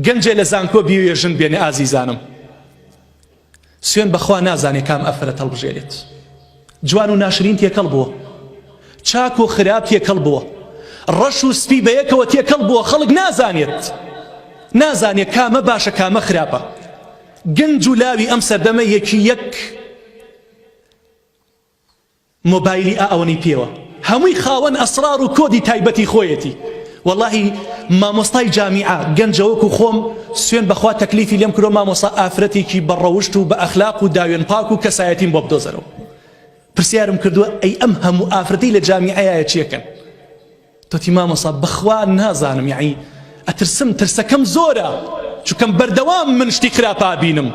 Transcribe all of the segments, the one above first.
گەنجێ لە زانکۆ بیەوێ ژن بێنێ ئازیزانم سوێن بەخوا نازانێ کام ئەفرەت هەڵبژێرێت جوان و ناشرین تێکەڵ بووە چاک و خراپ تێکەڵ بووە ڕەش و سپی بەیەکەوە تێکەڵ بووە خەڵک نازانێت نازانێت کامە باشە کامە خراپە گەنج و لاوی ئەم سەردەمە یەکی یەک مۆبایلی ئا ئەوەنەی پێوە هەمووی خاوەن ئەسڕار و کۆدی تایبەتی خۆیەتی وەڵاهی مامۆستای جامیعە گەنجە وەکو خۆم سوێن بەخوا تەکلیفی لێم کرۆ مامۆستا ئافرەتێکی بە ڕەوشت و بە ئەخلاق و داوێن پاک و کەسایەتیم بۆ بدۆزەرەوە پرسیارم کردووە ئەی ئەم هەموو ئافرەتی لە جامیعەیە چیەکەن تۆتی مامۆسا بەخوا نازانم یەعنی ئەترسم ترسەکەم زۆرە چونکەم بەردەوام من شتی خراپ ئابینم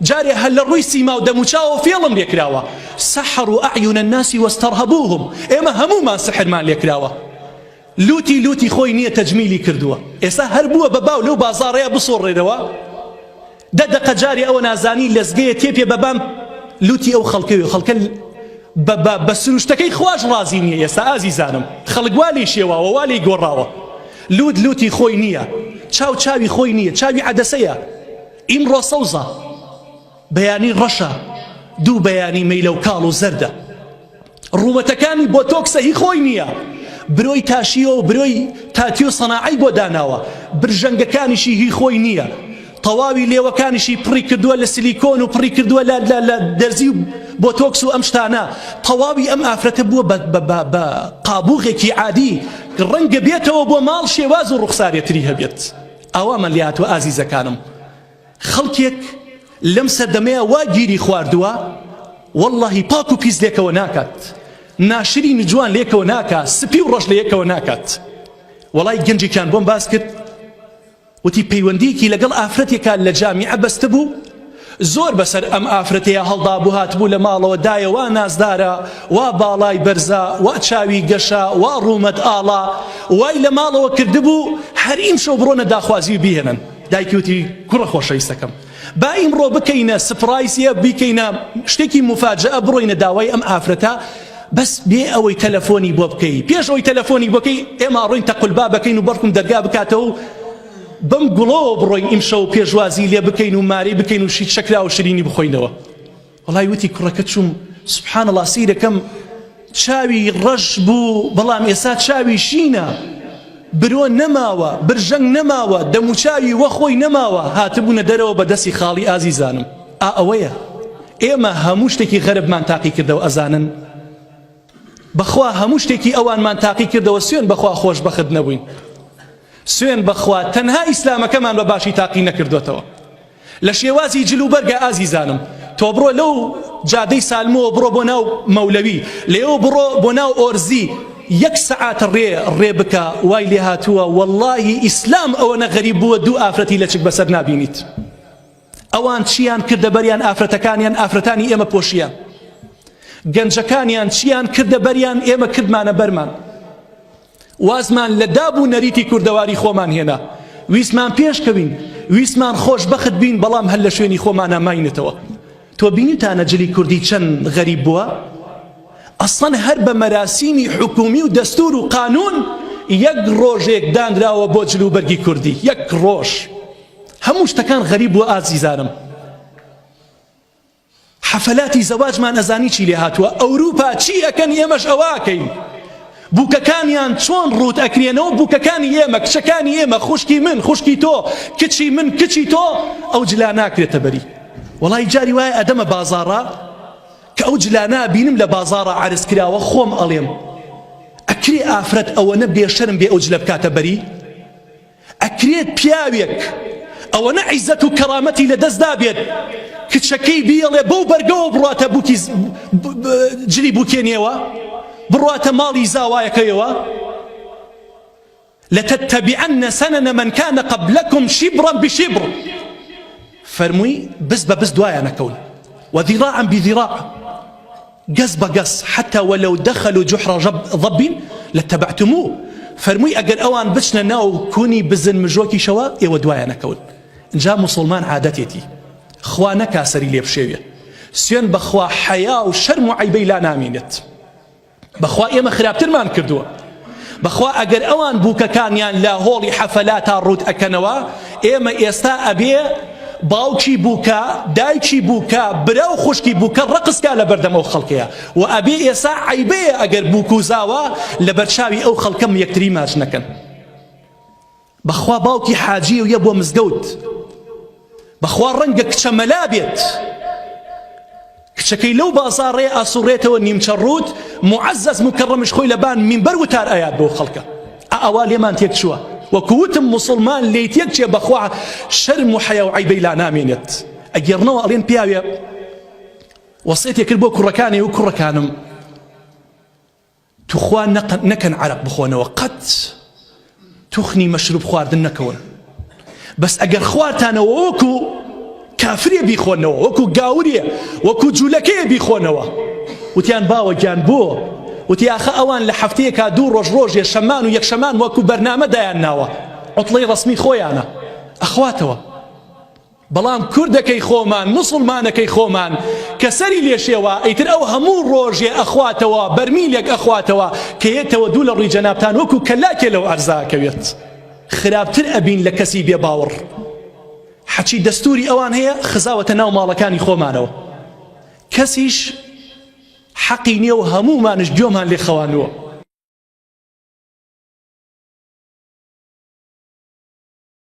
جارێ هەر لە ڕووی سیما و دەموچاوە فێڵم لێکراوە سحروا اعین الناس واسترهبوهم ئێمە هەموومان سحرمان لێکراوە لوتی لوتی خۆی نییە تەجمیلی کردووە ئێستا هەر بووە بە باو لەو بازاڕەیە بسۆڕێرەوە دە دەقە جارێ ئەوە نازانی لەزگەیە تێپێ بەبام لوتی ئەو خەڵکەوێ خەڵکە بە بە بە سروشتەکەی خواش ڕازی نییە ئێستا ئازیزانم خەڵک وا لێی شێواوە وا لێی گۆڕاوە لوت لوتی خۆی نییە چاو چاوی خۆی نییە چاوی عەدەسەیە ئیمڕۆ سەوزە بەیانی ڕەشە دوو بەیانی مەیلە و کاڵ و زەردە ڕوومەتەکانی بۆتۆکسە هی خۆی نییە برۆی تاشیوە و برۆی تاتیۆ سەناعەی بۆ داناوە برژەنگەکانیشی هی خۆی نییە تەواوی لێوەکانیشی پڕی کردووە لە سلیکۆن و پڕی کردووە لە لە لە دەرزی و بۆتۆکس و ئەم شتانە تەواوی ئەم ئافرەتە بووە بە بە بە بە قابوغێکی عادی ڕەنگە بێتەوە بۆ ماڵ شێواز و ڕوخسارێتری هەبێت ئاوامان لێهاتووە ئازیزەکانم خەڵکێک لەم سەردەمەیا وا گیری خواردووە وەڵڵاهی پاک و پیس لێکەوە ناکات ناشرین و جوان لێکەوە ناکات سپی و ڕەش لەیەکەوە ناکات وەڵای گەنجێکیان بۆم باس کرد وتی پەیوەندیەکی لەگەڵ ئافرەتێکا لە جامیعە بەستبوو زۆر بەسەر ئەم ئافرەتەیە هەڵدابوو هاتبوو لە ماڵەوە دایە وا نازدارە وا باڵای بەرزە وا چاوی گەشە وا ڕوومەت ئاڵا وای لە ماڵەوە کردبوو هەر ئیمشەو بڕۆنە داخوازی و بیهێنن دایکی وتی کوڕە خۆشەویستەکەم با ئیمڕۆ بکەینە surprise ە بیکەینە شتێکی موفاجەئە بڕۆینە داوای ئەم ئافرەتە بەس بێ ئەوەی تەلەفۆنی بۆ بکەی پێش ئەوەی تەلەفۆنی بۆ بکەی ئێمە ئەڕۆین تەقولبا بەکەین و بەڵکم دەرگا بکاتەوە و بەم گوڵەوە بڕۆین ئیمشەو پێشوازی لێ بکەین و مارەی بکەین و شیت شەکراوە شرینی بخۆینەوە وەڵای وتی کوڕەکە چووم سبحان اللە سەیرەکەم چاوی ڕەش بوو بەڵام ئێستا چاوی شینە برۆ نەماوە برژەنگ نەماوە دەموچاوی وە خۆی نەماوە هاتبوونە دەرەوە بە دەستی خاڵی ئازیزانم ئا ئەوەیە ئێمە هەموو شتێکی غەربمان تاقی کردەوە ئەزانن بەخوا هەموو شتێکی ئەوانمان تاقی کردەوە سوێن بەخوا خۆشبەخت نەبووین سوێن بەخوا تەنها ئیسلامەکەمان بە باشی تاقی نەکردوێتەوە لە شێوازی جل و بەرگا ئازیزانم تۆ بڕۆ لەو جادەی سالمەوە بڕۆ بۆ ناو مەولەوی لێوە بڕۆ بۆ ناو ئۆرزی یەک سەعات ڕێ ڕێ بکە وای لێ هاتووە وەڵڵاهی ئیسلام ئەوەنە غەریب بووە دوو ئافرەتی لەچک بەسەر نابینیت ئەوان چیان کردە بەریان ئافرەتەکانیان ئافرەتانی ئێمە پۆشیان گەنجەکانیان چیان کردە بەریان ئێمە کردمانە بەرمان وازمان لە داب و نەریتی کوردەواری خۆمان هێنا، ویستمان پێشکەوین، ویستمان خۆشبەخت بین، بەڵام هەر لە شوێنی خۆمانا ماینەتەوە. تۆ بینیوتانە جلی کوردی چەند غەریب بووە؟ ئەسڵەن هەر بە مەراسیمی حکوومی و دەستوور و قانوون یەک ڕۆژێک دانراوە بۆ جلوبەرگی کوردی، یەک ڕۆژ. هەموو شتەکان غەریب بووە ئازیزانم. حەفلاتی زەواجمان ئەزانی چی لێ هاتووە ئەوروپا چی ئەکەن ئێمەش ئەوە ئەکەین بووکەکانیان چۆن ڕووت ئەکرێنەوە بووکەکانی ئێمە کچەکانی ئێمە خوشکی من خوشکی تۆ کچی من کچی تۆ ئەو جلا ناکرێتە بەری وەڵی جاری وایە ئەدەمە بازاڕە کە ئەو جلانە بینم لە بازاڕە عەرز کراوە خۆم ئەڵێم ئەکرێ ئافرەت ئەوەنە بێشەرم بێ ئەو جلە بکاتە بەری ئەکرێت پیاوێک ئەوەنە عیزەت و کەرامەتی لە دەست دابێت کچەکەی بیڵێ بەو بەرگەوە بڕاتە بوکی جلی بوکێنیەوە بڕاتە ماڵی زاوایەکەیەوە لتتبعن سنن من كان قبلكم شبرا بشبر فەرمووی بز بە بز دوایان ئەکەون وذراعا بذراع گەز بە گەز حتی ولو دخلوا جحر ضب لاتبعتموه فەرمووی ئەگەر ئەوان بچنە ناو کونی بزن مژۆکیشەوە ئێوە دوایان ئەکەون جا موسڵمان عادەتێتی خوا نەکا سەری لێ بشێوێ سوێن بەخوا حەیا و شەرم و عەیبەی لا نامێنێت بەخوا ئێمە خراپترمان کردووە. بەخوا ئەگەر ئەوان بووکەکانیان لە هۆڵی حەفەلاتا ڕووت ئەکەنەوە ئێمە ئێستا ئەبێ باوکی بووکە دایکی بووکە برا و خوشکی بووکە ڕەقس کا لەبەردەم ئەو خەڵکەیە و ئەبێ ئێستا عەیبەیە ئەگەر بووک و زاوا لەبەرچاوی ئەو خەڵکەم یەکتری ماچ نەکەن. بەخوا باوکی حاجیە و یە بۆ مزگەوت بەخوا ڕەنگە کچە مەلا بێت کچەکەی لەو بازاڕەیە ئاسوڕێتەوە نیمچە ڕووت معزز مکەڕەمش خۆی لەبان مینبەر وتار ئەیات بۆ خەڵکە ئەوە لێمان تێک چووە وەکوتم مسلمان لێی تێک چێ بەخوا شەرم و حەیا و عەیبەی لا نامێنێت ئەگێڕنەوە ئەڵێن پیاوێ وەسێتێ کرد بۆ کوڕەکانی و کوڕەکانم توخوا نەکەن عەرەق بخۆنەوە قەت توخنی مەشروب خواردن نەکەون بەس ئەگەر خوارتانەوە وەکو کافرێ بیخۆنەوە وەکو گاورێ وەکو جوولەکەیە بیخۆنەوە وتیان باوە گیان بۆ وتی ئاخە ئەوان لە هەفتەیەکا دوو ڕۆژ ڕۆژێ شەمان و یەکشەمان وەکو بەرنامە دایان ناوە عوتڵەی ڕەسمی خۆیانە ئەخواتەوە بەڵام کوردەکەی خۆمان، موسوڵمانەکەی خۆمان کە سەری لێ شێوا ئیتر ئەو هەموو ڕۆژێ ئەخواتەوە، بەرمیلێک ئەخواتەوە، کە یەتەوە دوو لە ڕووی جەنابتان وەکو کەلاکێ لەو عەرزا ئەکەوێت. خراپتر ئەبین لە کەسی بێ باوەڕ. حەچی دەستوری ئەوان هەیە خزاوەتە ناو ماڵەکانی خۆمانەوە. کەسیش حەقی نیە و هەموومانش گوێمان لێ خەوانووە.